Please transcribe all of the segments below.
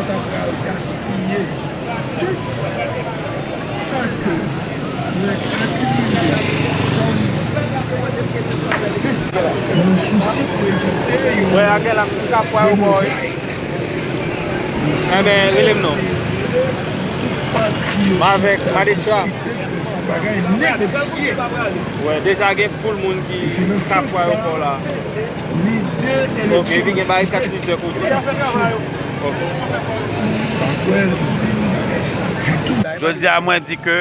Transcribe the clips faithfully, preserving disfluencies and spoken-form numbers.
ta pral gaspiye tout sa ke mwen akimile kòm nan sousi pou evite yon Wè, Akèl ap ka fwa yo bò wi. Ebyen, rele m non. M avèk Madesha. Bagay negosye. Wè, deja gen foul moun ki ka fwa yo bò la. Ok, epi gen barikad plizyè kote. Ok. Jodi a, mwen di ke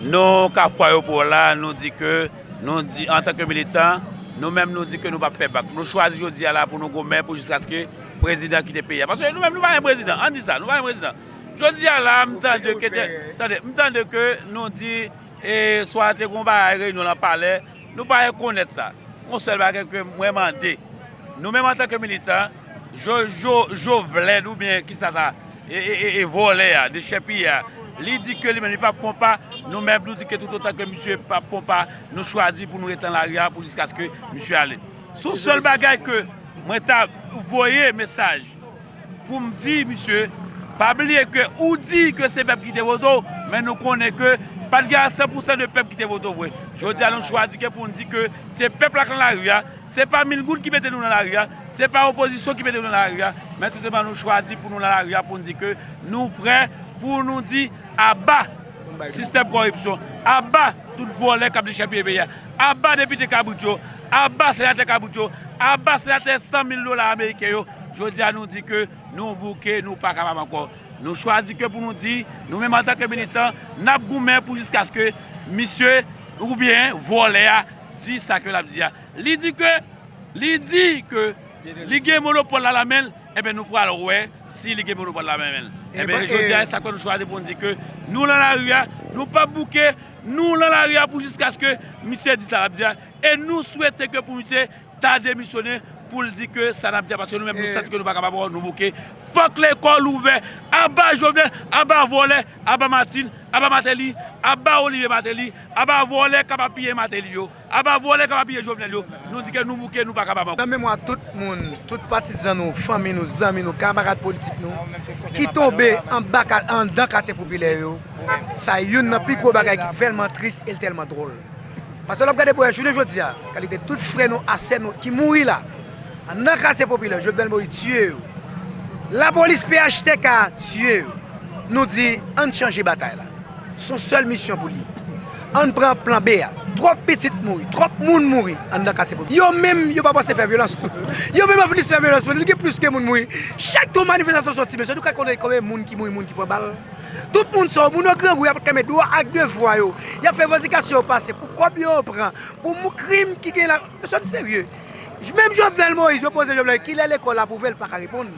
nou ka fwa yo bò la, nou di ke, nou di, antanke militan, nou menm nou di ke nou p ap fè bak. Nou chwazi jodi a la pou nou goumen pou jiskaske prezidan kite peyi a. Paske nou menm nou pa gen prezidan, ann di sa, nou pa gen prezidan. Jodi a la, m tande ke, tande, m tande ke nou di, e, swa te gon bagay reyinyon nan palè, nou pa rekonèt sa. Yon sèl bagay ke mwen mande, nou menm antanke militan, Jo, Jo, Jovlèn oubyen kisa sa, e, e, e, e vòlè a, dechèpiye a, li di ke li menm li p ap fon pa, nou menm nou di ke toutotan ke misye p ap fon pa, nou chwazi pou nou rete nan lari a pou jiskaske misye ale. Se yon sèl bagay ke mwen ta voye mesaj pou m di misye, pa bliye ke ou di ke se pèp ki te vote w, men nou konnen ke pa t gen a san pousan de pèp ki te vote w vre. Jodi a nou chwazi ke pou n di ke se pèp la k nan lari a, se pa mil goud ki mete nou nan lari a, se pa opozisyon ki mete nou nan lari a, men tou senpleman nou chwazi pou nou nan lari a pou n di ke nou prè pou nou di aba sistèm kòripsyon, aba tout vòlè k ap dechèpiye peyi a, aba depite kabrit yo, aba senatè kabrit yo, aba senatè san mil dola ameriken yo. Jodi a nou di ke nou bouke, nou pa kapab ankò. Nou chwazi ke pou nou di, nou menm antanke militan, n ap goumen pou jiskaske misye oubyen vòlè a di sa ke l ap di a. Li di ke, li di ke li gen monopòl la nan men l, enben nou pral wè si li gen monopòl la nan men l. Enben jodi a, e sa k fè nou chwazi pou nou di ke nou nan lari a, nou p ap bouke, nou nan lari a pou jiskaske misye di sa l ap di a, e nou swete ke pou misye ta demisyone pou l di ke sa n ap di a, paske nou menm nou santi ke nou pa kapab ankò, nou bouke. Fòk lekòl ouvè. Aba Jovenel, aba vòlè, aba Martine, aba Martelly, aba Olivier Martelly, aba vòlè k ap apiye Martelly yo, aba vòlè k ap apiye Jovenel yo. Nou di ke nou bouke, nou pa kapab ankò. Nan memwa tout moun, tout patizan nou, fanmi nou, zanmi nou, kamarad politik nou, ki tonbe anba ka-, anndan katye popilè yo, sa youn nan pi gwo bagay ki tèlman tris e l tèlman dwòl. Paske lè w ap gade pou wè jounen jodi a, kalite tout frè nou, a sè nou ki mouri la, nan katye popilè, Jovenel Moïse tiye yo. Lapolis P H T K tiye yo. Nou di, ann chanje batay la. Se yon sèl misyon pou li. Ann pran plan B a. Twòp pitit mouri, twòp moun mouri anndan katye popilè. Yo menm, yo pa panse fè vyolans tou. Yo menm ap plis fè vyolans pou li, li gen plis ke moun mouri. Chak tou manifestasyon soti, mesye, nou ka konte konbyen moun ki mouri, moun ki pran bal. Tout moun sa yo, moun yo grangou, y ap kenbe dwa ak devwa yo. Y ap fè revandikasyon yo pase pou kòb yo pran, pou mou krim ki gen la. Mesye, n serye. Menm Jovenel Moïse, yo poze Jovenel, kilè lekòl ap ouvè, l pa ka reponn.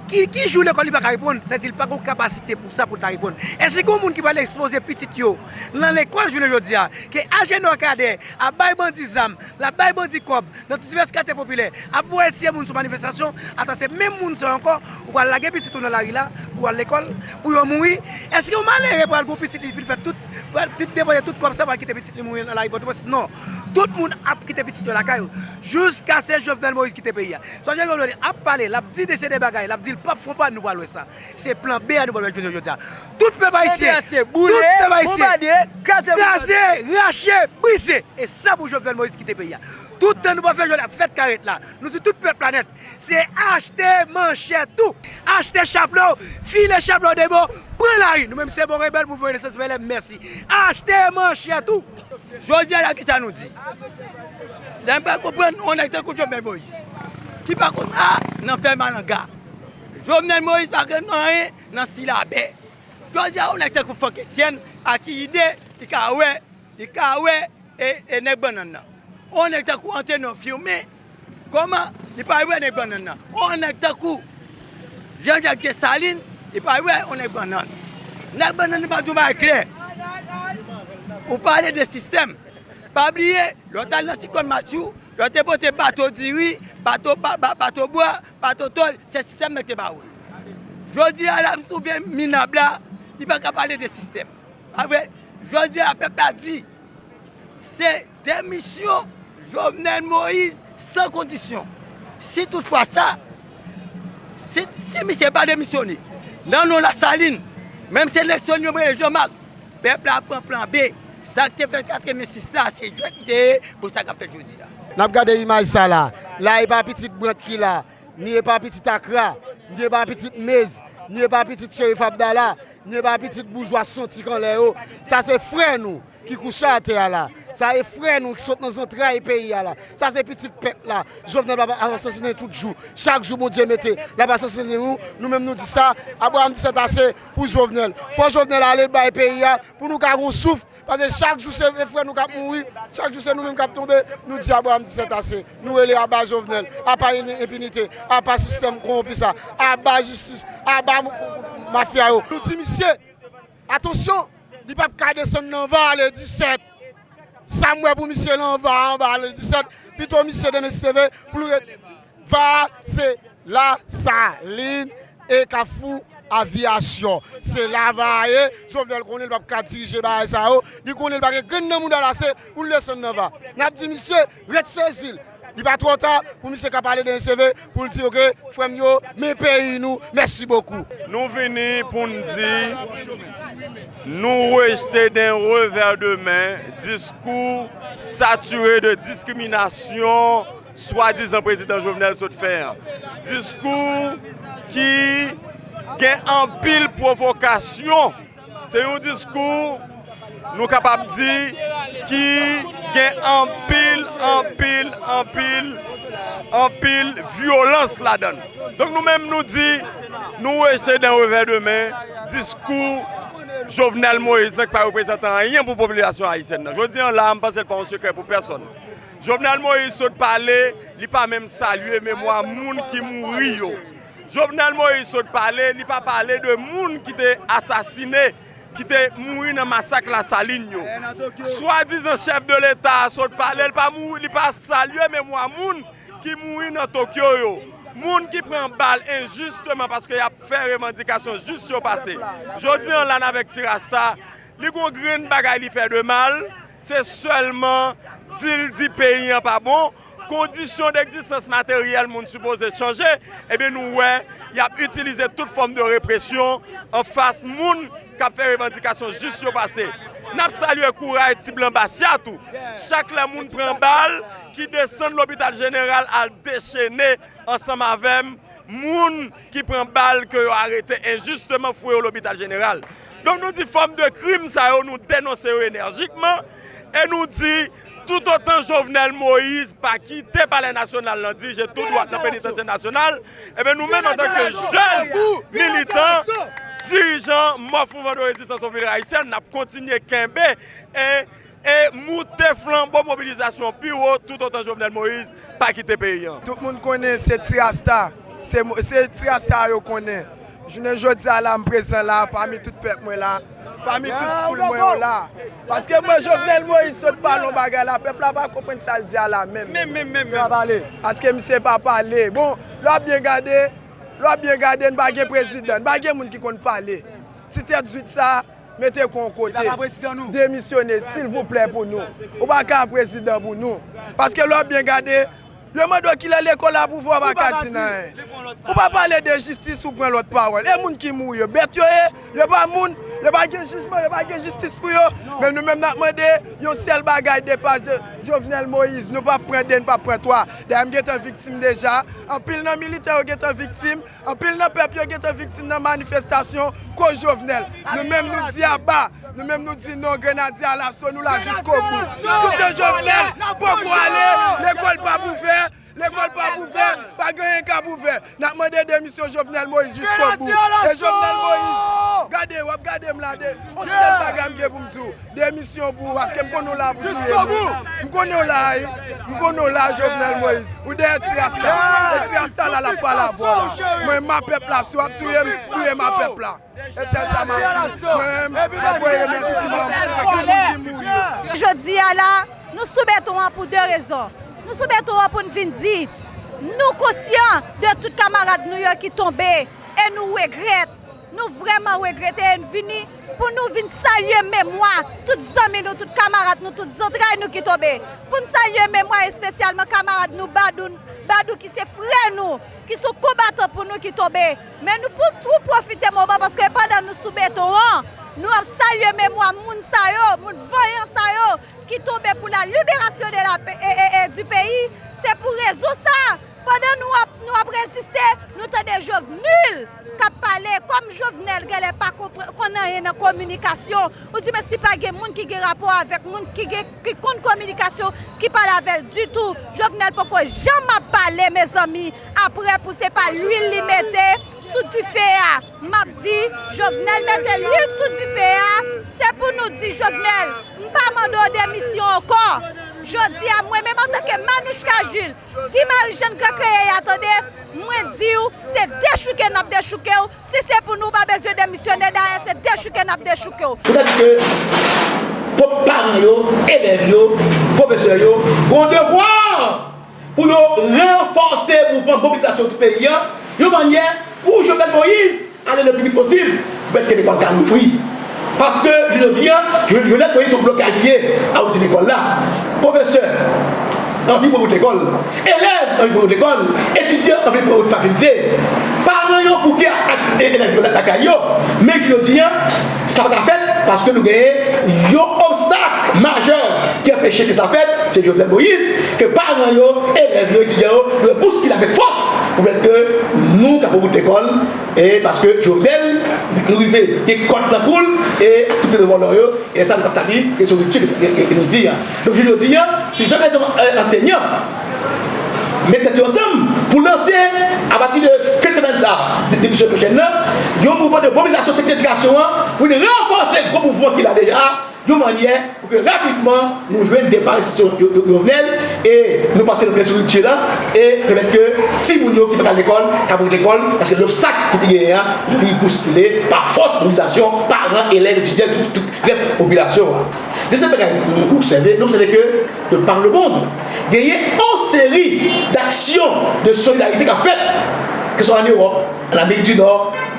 Ki, ki jou lekòl li pa ka reponn? Sa di l pa gen kapasite pou sa, pou l ta reponn. Èske gen moun ki pral ekspoze pitit yo nan lekòl jounen jodi a, ke Agenor Cadet ap bay bandi zam, l ap bay bandi kòb, nan tout divès katye popilè, ap voye tiye moun sou manifestasyon, ata se menm moun sa yo ankò, ou pral lage pitit ou nan lari la, pou al lekòl, pou yo mouri? Èske yon malere pral gen yon pitit li fin fè tout, pral tout depann tout kòb sa, pral kite pitit li mouri nan lari Pòtoprens? Non. Tout moun ap kite pitit yo lakay yo. Jiskaske Jovenel Moïse kite peyi a. Swa Jovenel Moïse ap pale, l ap di de se de bagay, l ap di l p ap fon pa, nou pral wè sa. Se plan B a nou pral wè jounen jodi a. Tout pèp ayisyen, tout pèp ayisyen, kraze, rache, brize. E sa pou Jovenel Moïse kite peyi a. Tout tan nou pa fè jodi a fèt karèt la. Nou di tout pèp la nèt. Se achte manchèt ou. Achte chaplo, file chaplo de bò, pran lari. Nou menm se bon rebèl, mouvman Renesans P L M, mèsi. Achte manchèt ou. Jodi a la, kisa nou di? Lè m pa konprann yon nèg tankou Jovenel Moïse, ki pa konn A nan fè malanga. Jovenel Moïse pa konn anyen nan silabè. Jodi a, yon nèg tankou Franck Etienne, a ki ide li ka wè, li ka wè e, e nèg bannann nan? Yon nèg tankou Antenor Firmin, kòman li pa wè nèg bannann nan? Yon nèg tankou Jean Jacques Dessalines, li pa wè yon nèg bannann. Nèg bannann nan pa di yon bagay klè. Ou pale de sistèm. Pa bliye, lè w t al nan siklòn Matthew, lè w te pote bato diri, bato, ba, ba, bato bwa, bato tòl, se sistèm nan ki te ba ou l. Jodi a la, m twouve minab la, li pa ka pale de sistèm. Pa vre? Jodi a, pèp la di, se demisyon Jovenel Moïse san kondisyon. Si toutfwa sa, Si, si misye pa demisyone, nan non Lasalin, menm si eleksyon yo mwen Jean Marc, pèp la pran plan B. Sa k te fèt katrevensis la, se jwèt li te ye pou sa k ap fèt jodi a. N ap gade imaj sa la. La, e pa pitit Brant ki la, ni e pa pitit Akra, ni e pa pitit Mez, ni e pa pitit Cherif Abdallah, ni e pa pitit boujwa Santi k anlè yo. Sa se frè nou ki kouche atè a la. Sa e frè nou ki sot nan zantray peyi a la. Sa se pitit pèp la. Jovenel ap asasinen tout jou. Chak jou Bondye mete, l ap asasinen nou. Nou menm nou di sa, Abraham di sèt ase pou Jovenel. Fò Jovenel ale bay peyi a pou nou ka gon souf. Paske chak jou se frè nou k ap mouri. Chak jou se nou menm k ap tonbe. Nou di Abraham di sèt ase. Nou rele aba Jovenel. Apa enpinite. Apa sistèm kowonpi sa. Aba jistis. Aba mafya yo. Nou di misye, atansyon, li p ap ka desann nan va le disèt. Sa m wè pou misye nan va anba le disèt, pito misye demen seve pou l ret. Va se Lasalin e Kafou Aviyasyon. Se la va a ye. Jovenel konnen l p ap ka dirije bagay sa yo. Li konnen l pa gen grenn nan mouda l ase pou l desann nan va. N ap di misye, ret sezi l. Li pa twò ta pou misye ka pale de N C V, pou l di, oke, frè m yo, men peyi nou, mèsi bokou. Nou vini pou n di, nou rejte d'un revers de main diskou satire de diskriminasyon swadizan prezidan Jovenel sot fè an. Diskou ki gen anpil pwovokasyon. Se yon diskou, nou kapab di, ki gen anpil, anpil, anpil, anpil vyolans ladan l. Donk, nou menm, nou di, nou rejte d'un revers de main diskou Jovenel Moïse lan ki pa reprezante anyen pou popilasyon ayisyèn nan. Jodi a la, m panse l pa yon sekrè pou pèsonn. Jovenel Moïse sot pale, li pa menm salye memwa moun ki mouri yo. Jovenel Moïse sot pale, li pa pale de moun ki te asasine, ki te mouri nan masak Lasalin yo. Swadizan chèf de leta a sot pale, li pa mouri, li pa salye memwa moun ki mouri nan Tokyo yo. Moun ki pran bal enjisteman paske y ap fè revandikasyon jis yo pase. Jodi a la n avèk Ti Rasta, li gon grenn bagay li fè de mal, se sèlman di l di peyi an pa bon, kondisyon degzistans materyèl moun sipoze chanje, ebyen nou wè y ap itilize tout fòm de represyon anfas moun k ap fè revandikasyon jis yo pase. N ap salye kouraj ti blan Basya tou. Chak lè moun pran bal, ki desann lopital jeneral al dechene ansanm avè m, moun ki pran bal ke yo arete enjisteman foure yo lopital jeneral. Donk nou di fòm de krim sa yo, nou denonse yo enèjikman, e nou di, toutotan Jovenel Moïse pa kite Palè Nasyonal lan dirije tou dwat nan Penitansye Nasyonal, ebyen nou menm antanke jèn militan, dirijan Mòf Mouvman de Rezistans Popilè Ayisyèn, n ap kontinye kenbe e e moute flanbo mobilizasyon pi wo toutotan Jovenel Moïse pa kite peyi an. Tout moun konnen se Ti Rasta. Se mo-, se Ti Rasta yo konnen. Jounen jodi a la, m prezan la, pami tout pèp mwen la, pami tout foul mwen yo la. Paske mwen, Jovenel Moïse sot pale yon bagay la, pèp la pa konprann sa l di a la menm. Menm, menm, menm, menm. Paske misye pa pale. Bon, lè w ap byen gade, lè w ap byen gade, n pa gen prezidan, n pa gen moun ki konn pale. Ti tèt zwit sa, mete kò w kote. Li pa ka prezidan nou. Demisyone, silvouplè, pou nou. Ou pa ka prezidan pou nou. Paske lè w ap byen gade, yo mande w kilè lekòl la pou fè, w pa ka di n anyen. Ou pa pale de jistis, ou pran lòt pawòl. E moun ki mouri yo, bèt yo ye, yo pa moun, yo pa gen jijman, yo pa gen jistis pou yo. Men nou menm n ap mande yon sèl bagay de pa Jo-, Jovenel Moïse, nou p ap pran de, nou p ap pran twa. Dayè m gentan viktim deja. Anpil nan militè yo gentan viktim. Anpil nan pèp yo gentan viktim nan manifestasyon koz Jovenel. Nou menm nou di aba. Nou menm nou di non, Grenadye Alaso, nou la jiskobou. Toutan Jovenel poko ale, lekòl p ap ouvè, lekòl p ap ouvè, pa gen anyen k ap ouvè. N ap mande demisyon Jovenel Moïse jiskobou. E Jovenel Moïse, gade, w ap gade m la, de, yon sèl bagay m gen pou m di w. Demisyon pou ou, paske m konnen w la pou touye nou. M konnen w la, wi. M konnen w la, Jovenel Moïse. Ou dèyè Ti Rasta. E Ti Rasta la, l ap pale avè w la. Mwen, m a pèp la, si w ap touye m, touye m a pèp la. E sèl sa m ap di. Mwen menm, m ap voye remèsiman pou moun ki mouri yo. Jodi a la, nou sou beton an pou de rezon. Nou sou beton an pou n vin di, nou konsyan de tout kamarad nou yo ki tonbe, e nou regrèt. Nou vrèman regrete e n vini pou nou vin salye memwa tout zanmi nou, tout kamarad nou, tout zantray nou ki tonbe. Pou n salye memwa espesyalman kamarad nou Badou, Badou ki se frè nou, ki se yon konbatan pou nou, ki tonbe. Men nou pou tou pwofite moman, paske pandan nou sou beton an, nou ap salye memwa moun sa yo, moun vanyan sa yo, ki tonbe pou la liberasyon de la pe- e, e, e, du peyi. Se pou rezon sa, pandan nou ap, nou ap reziste, nou tande Jovenel k ap pale, kòm Jovenel genlè pa konpran- konn anyen nan kominikasyon, oudimens li pa gen moun ki gen rapò avèk moun ki gen, ki konn kominikasyon, ki pale avè l ditou. Jovenel poko janm ap pale, mezanmi, apre pou se pa lwil li mete sou dife a. M ap di, Jovenel mete lwil sou dife a, se pou nou di, Jovenel, m pa mande w demisyon ankò. Jodi a, mwen menm antanke Manouchka Jules, di Marie Jeanne Kran Kreyè a, tande, mwen di w, se dechouke n ap dechouke w. Si se pou nou, w pa bezwen demisyone, dayè se dechouke n ap dechouke w. Poutèt ke pwòp paran yo, elèv yo, pwofesè yo, gen yon devwa pou yo ranfòse mouvman mobilizasyon tout peyi a, yon mannyè pou Jovenel Moïse ale le pli vit posib, pou pèmèt ke lekòl ka louvri. Paske, jodi a, Jovenel Moïse se yon blokaj li ye a osi lekòl la. Pwofesè anvi pran wout lekòl, elèv anvi pran wout lekòl, etidyan anvi pran wout fakilte. Paran yo bouke ak e- elèv yo lakay yo. Men jodi a, sa pa ka fèt paske nou genyen yon obstak majè ki anpeche ke sa fèt, se Jovenel Moïse, ke paran yo, elèv yo, etidyan yo dwe bouskile avèk fòs pou pèmèt ke nou ka pran wout lekòl. E paske Jovenel, nou rive gen kòd nan kou l, e ak tout vòlò yo, e sa nou p ap tabli, ke se ripti ke, ke, ke nou di a. Donk, jodi a, plizyè rezon, e, ansèynan met tèt yo ansanm pou lanse, apati de fen semèn sa a, de- depi semèn pwochèn nan, yon mouvman de mobilizasyon sektè edikasyon an pou vin ranfòse gwo mouvman ki la deja a, yon mannyè pou ke rapidman nou jwenn depa restreksyon yo- yo- Jovenel, e nou pase nan fen sou ripti la, e pèmèt ke timoun yo ki pa ka al lekòl, ka pran lekòl, paske lobstak ki te genyen an, li bouskile pa fòs mobilizasyon paran, elèv, etidyan, tout, tout rès popilasyon an. Dezyèm bagay nou obsève, nou obsève ke de par le monde, genyen yon seri d'aksyon de solidarite k ap fèt, ke swa an Ewòp, an Amerik di Nò,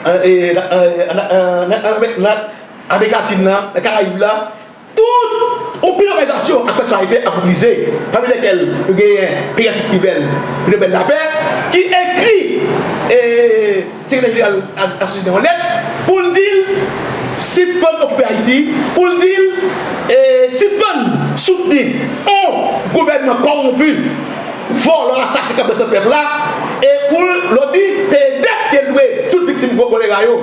an, e, an, an, an, an, an, an, Amerik Latin nan, nan Karayib la, tout, anpil òganizasyon ak pèsonalite ap mobilize, pami lèkèl nou genyen P S Esquivel, Pri Nobèl Lapè, ki ekri, e, sekretè jeneral Nasyonzini yon lèt pou l di l sispann okipe Ayiti, pou l di l, e, sispann soutni yon gouvènman kòwonpi, vòlò, asasen k ap ranse pèp la, e pou l, Loni, peye dèt ke l dwe tout viktim kolera yo,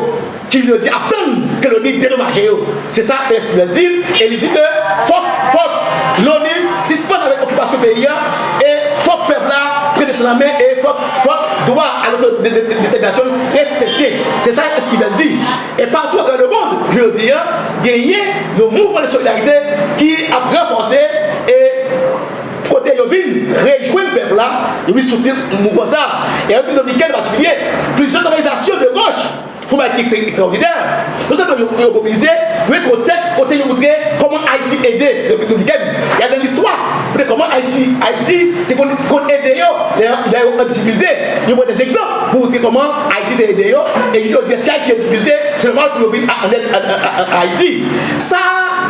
ki jodi ap tann ke Loni dedomaje yo. Se sa P S Esquivel di, e li di ke fòk, fòk Loni sispann avèk okipasyon peyi a, e fòk pèp la pran desann nan men, e fòk, fòk dwa a lotodetèminasyon respekte. Se sa Esquivel di. E patou atravè le monde, jodi a, genyen yon mouvman de solidarite ki ap ranfòse, e kote yo vin rejwenn pèp la, yo vin soutni mouvman sa a. E an Repiblik Dominikèn an patikilye, plizyè òganizasyon de goch fè yon bagay ki ekstraòdinè. Non sèlman yo, yo mobilize, yo gen kontèks kote yo montre kòman Ayiti ede Repiblik Dominikèn. Y al nan listwa, montre kòman Ayiti, Ayiti te konn, konn ede yo lè, lè yo an difikilte. Yo pran de egzanp pou montre kòman Ayiti te ede yo. E jodi a, si Ayiti an difikilte, se nòmal pou yo vin a- an èd a- a- a- a Ayiti. Sa,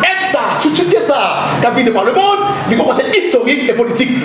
èd sa, soutyen sa, k ap vin de par le monde, li gon pòte istorik e politik.